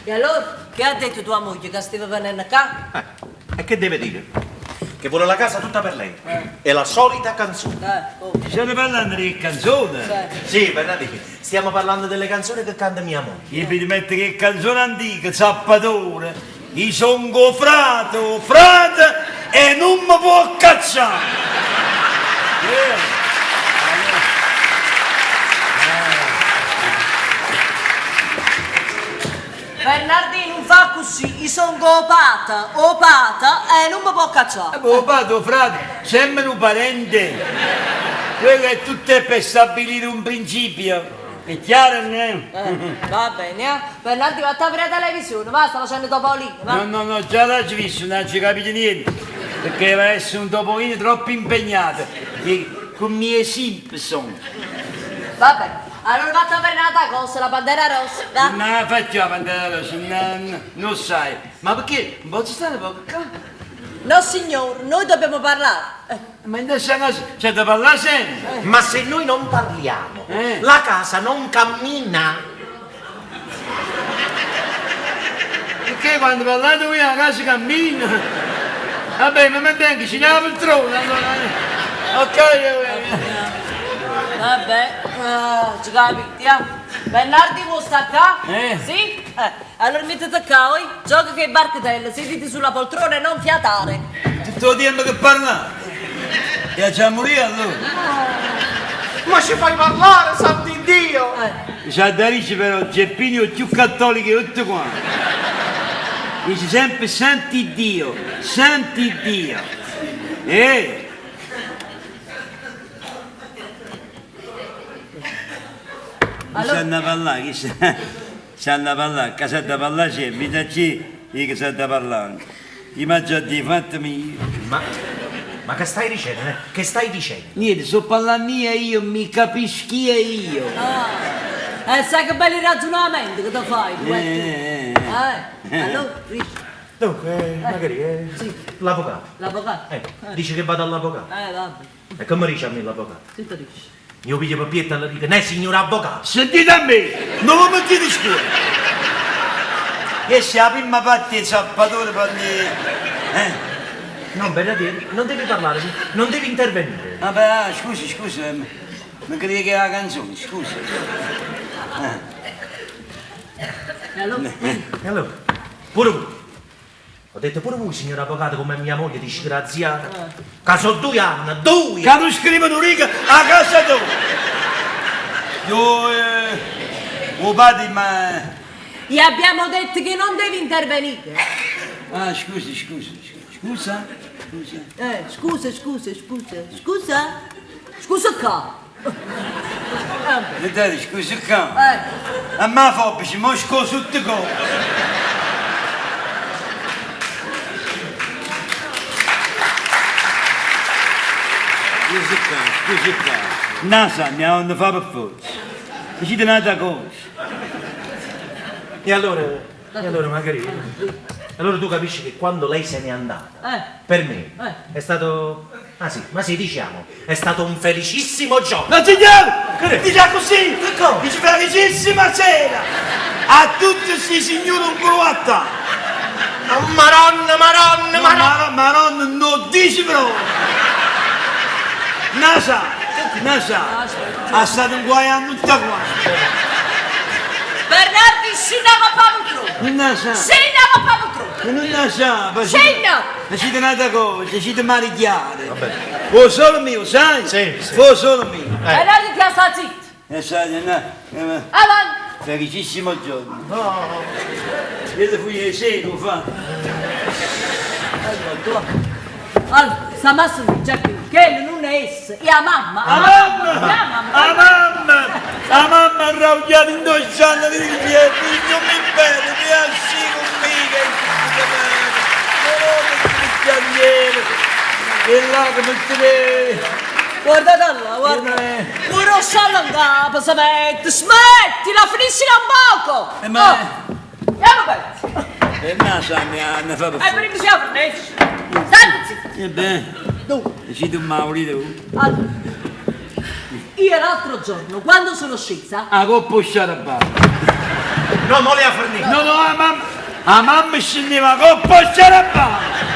E allora, che ha detto tua moglie che steva venendo qua? Eh, e che deve dire? Che vuole la casa tutta per lei. È la solita canzone. Oh. State parlando di canzone? Sì, Bernardino, stiamo parlando delle canzoni che canta mia moglie. Io vi metto che canzone antica, zappatore. Io sono frato, frate e non mi può cacciare. Eh. Bernardino, non fa così, io sono opata, opata e non mi può cacciare. Oh, padre, frate, sembra un parente. Quello è tutto per stabilire un principio. È chiaro, no? Eh, va bene, eh? Bernardi, va a aprire la televisione, va, sta facendo Topolino, va. No, no, no, già l'ho visto, non ci capito niente. Perché deve essere un topolino troppo impegnato. E con i miei Simpson. Va bene, allora va a aprire un'altra cosa, la bandiera rossa, va. Non la faccio la bandiera rossa, no, no, non sai. Ma perché? Non posso stare poco qua? No signor, noi dobbiamo parlare. Eh, Ma in questa casa c'è da parlare sempre. Ma se noi non parliamo, Eh. la casa non cammina. Perché quando parlate voi la casa cammina? Vabbè, ma mantengo, ci andiamo il trono, allora. Ok, eh. Vabbè, eh, ci capiti, eh? Bernardi vuoi stare qua? Eh. Sì? Allora mettiti qua, oi. Gioca che barchetelle, sediti sulla poltrona e non fiatare. Tutto il tempo che parla. Piace a morire allora. Ma ci fai parlare, santo Dio! Eh. C'ha da dice però, Geppino è più cattolico di tutti quanti. Dice sempre santi Dio, santi Dio. Eh, Allora- Chi sa da parlare, chi sa, sa da parlare, che sa da parlare c'è, mi da c'è, io che sa da parlare. Io mangio a dire, fatemi. Ma, ma che stai dicendo? eh? Che stai dicendo? Niente, sto parlando io, io mi capisco io. Ah, eh, sai che belli ragionamenti che ti fai tu, Eh, eh, eh, tu. Eh, allora, dici, Dunque, magari, eh, Sì. l'avvocato. l'avvocato. Eh, dice che vado all'avvocato. Vabbè, E come dice a me l'avvocato? che ti dici? Io piglio papietto e le dico, ne signor avvocato. Sentite a me, non lo mettete scuola. Che se la prima parte è zappatore per Eh? No, Bernardino, non devi parlare, non devi intervenire. Vabbè, ah, scusi, scusi, eh, mi credi che è la canzone, scusi. E allora, E allora, pure voi. Ho detto pure voi, signor avvocato, come mia moglie disgraziata. Che sono due anni, due! Che non scrivono riga a casa tua. Io, eh, o padre, ma... gli abbiamo detto che non devi intervenire. Ah, scusi, scusi, scusi, scusa, scusa. Eh, scusa, scusa, scusa, scusa. Scusa qua. Vedete, scusa qua. Eh, A me fobbici, mo scuso tutte cose. Scusa qua, scusa qua. Nasa, mi hanno fatto per forza. Dicete un'altra cosa. E allora, e allora magari. Allora tu capisci che quando lei se n'è andata, eh. per me Eh. è stato. Ah sì, ma sì, diciamo, è stato un felicissimo giorno. Non signore! Che? Dice così! Che cosa? Dice felicissima sera! A tutti questi signori un croatta! No, Maronna, Maronna, Maronna! Ma Maronna non dice proprio! Nasa! Nasa! Ha stato un guaio a tutta qua! Bernardi, scinava pa Non la sa! Scinava pa Non la sa! Ma Scinna! Ma siete un'altra cosa, siete male chiare! Vabbè. Fu solo mio, sai? Sì, sì. Fu solo mio! Bernardi ti sta zitto. E sai, no, eh, Avanti. felicissimo giorno! No! Io ti fui le sera, fa! Allora, sta massa di Giacchino, che non è essa, è la mamma. La mamma! La mamma. La mamma! La mamma ha raugliato in doscianno di figlio mi bene, mi asci conmigo, e là come te Guardate là, guarda. Eh. Un rossello in capo, si mette, smettila, finiscila un poco. Eh, ma- Oh. Andiamo bene. E ma sa mi hanno fatto E prima si apre, Stai zitto. E beh, ci tu mauri tu. Allora, io l'altro giorno, quando sono scesa, Ah, coppa uscire a barra. No, mo le ha fornito. No, no, ah, mamma! 'A mamma scenneva 'a coppa 'o sciaraballo!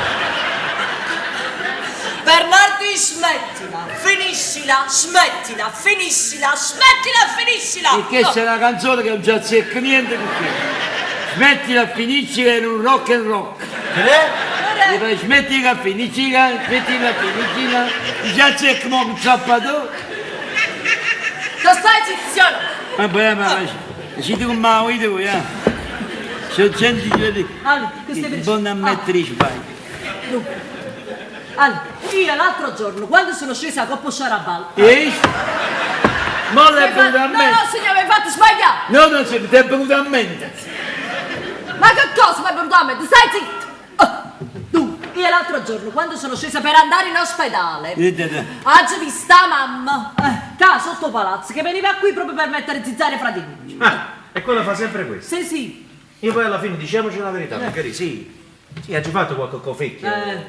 Bernardi smettila, finiscila, smettila, finiscila, smettila, finiscila! E chesta è una canzone che non ci azzecca niente con quello. Smettila, finiscila era un rock and rock. Che è? E poi smettila, finiscila, smettila, finiscila. Non ci azzecca mo con zappatore. Ti stai zitto, o no? Vabbè, ma siete come la vuoi tu, eh? Sono gente che Allora, che stai che facendo? buona a mettere i sbagli. Dunque, allora, io l'altro giorno, quando sono scesa a Coppo Sciarabal... E? Mo l'è venuto a No, mente. no, signore, mi hai fatto sbagliare! No, non si, ti è venuto a mente. Ma che cosa mi è venuto a mente? Stai zitto! Oh, dunque, io l'altro giorno, quando sono scesa per andare in ospedale, ho visto la mamma, qua sotto palazzo, che veniva qui proprio per mettere zizzare fra di noi. Ah, e quello fa sempre questo. Sì, sì, Io poi alla fine diciamoci la verità, magari sì. Sì, ha già fatto qualche cofecchio.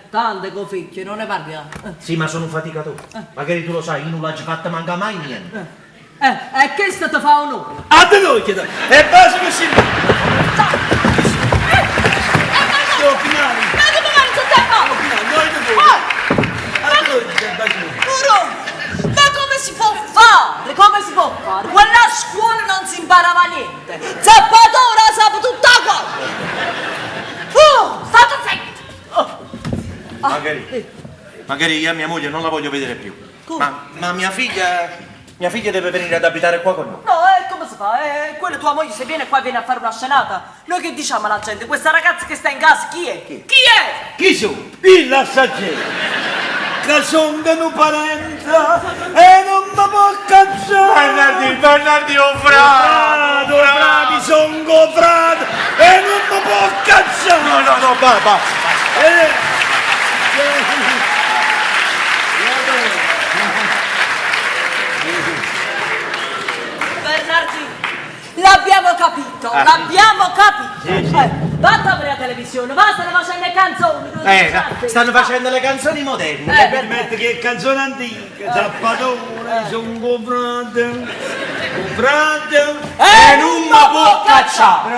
tante coficchie, non ne parliamo. Sì, ma sono un faticatore. Magari tu lo sai, io non l'ho già fatta manca mai niente. E questo ti fa onore. A te noi chiedo. E basta così. Sto finale. Ma come vai sotto la mano? Noi te voi. Ah, A te noi ti bacio. Però, ma come si può fare? Come si può fare? Quella a scuola non si imparava niente. Zappatora sa tutta cosa. Oh, state zitto. Oh. Ah, Magari. Magari io a mia moglie non la voglio vedere più. Come? Ma mia figlia. Mia figlia deve venire ad abitare qua con noi. No, come si fa? Quello tua moglie se viene qua viene a fare una scenata. Noi che diciamo alla gente? Questa ragazza che sta in casa chi è? Chi è? Chi sono? Il assaggero. Che sono un parente e non mi può cacciare. Bernardi, Bernardi, oh Frate, frate, sono frate e non mi può cacciare. No, no, no, ba, basta. Eh, Bernardi, l'abbiamo capito, l'abbiamo capito. Vada a aprire la televisione, va, stanno facendo le canzoni. cosa diciate? Stanno facendo le canzoni moderne. Eh. Permette che è canzone antica, zappatore, sono frate, frate E non mi può cacciare!